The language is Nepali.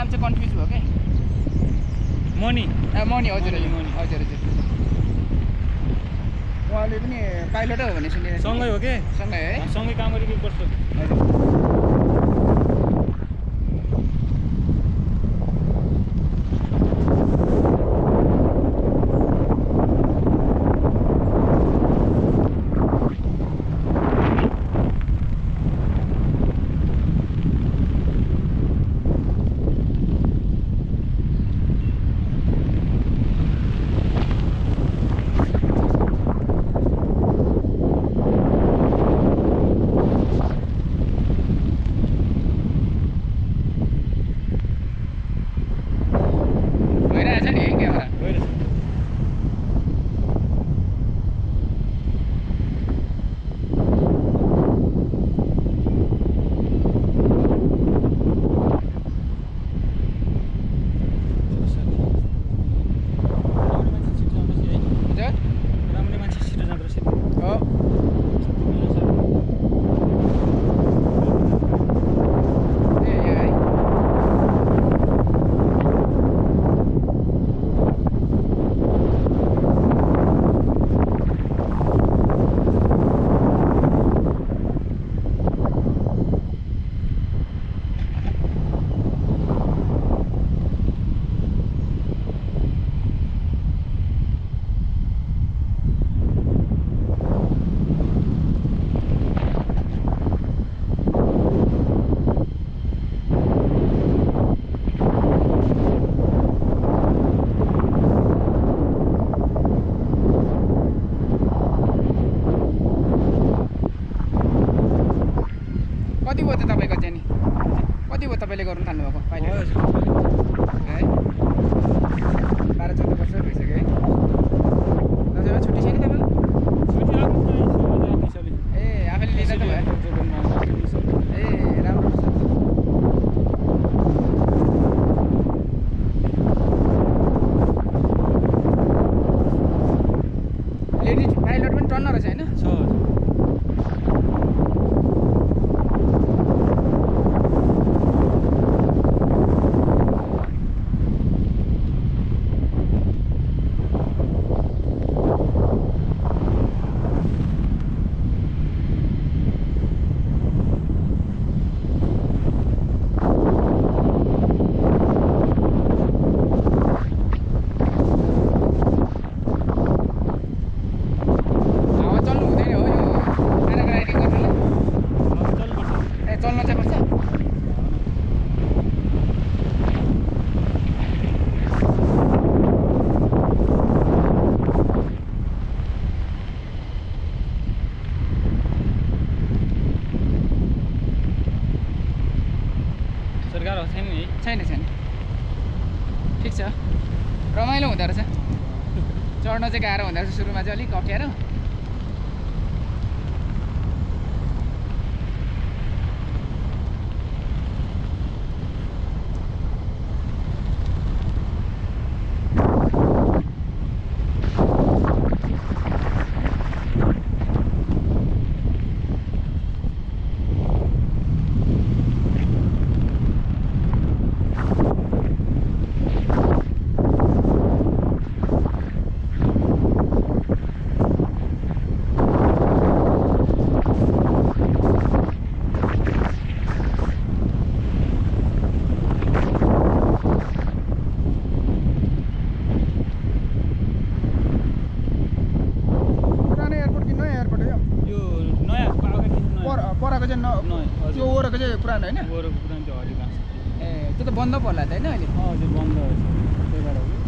नाम चाहिँ कन्फ्युज भयो क्या मनी मनी हजुर मनी, हजुर हजुर हजुर उहाँले पनि पाइलटै हो भने सुनेर सँगै हो के सँगै है सँगै काम गरेको एक वर्ष हजुर कति भयो त तपाईँको चाहिँ नि कति भयो तपाईँले गर्नु थाल्नुभएको पाइलट है 12-14 वर्ष भइसक्यो है दाजुमा छुट्टी छ कि तपाईँको ए आफैले लिँदा त भयो ए राम्रो छ लेडिज पाइलट पनि टन्न रहेछ होइन चल्न चाहिँ पर्छ सरकार छैन नि छैन छैन ठिक छ रमाइलो हुँदो रहेछ चढ्न चाहिँ गाह्रो हुँदो रहेछ सुरुमा चाहिँ अलिक अप्ठ्यारो त्यो ओरेको चाहिँ पुरानो होइन ओरेको पुरानो त्यो हरिघाँस ए त्यो त बन्द पर्ला त होइन अहिले त्यो बन्द रहेछ त्यही भएर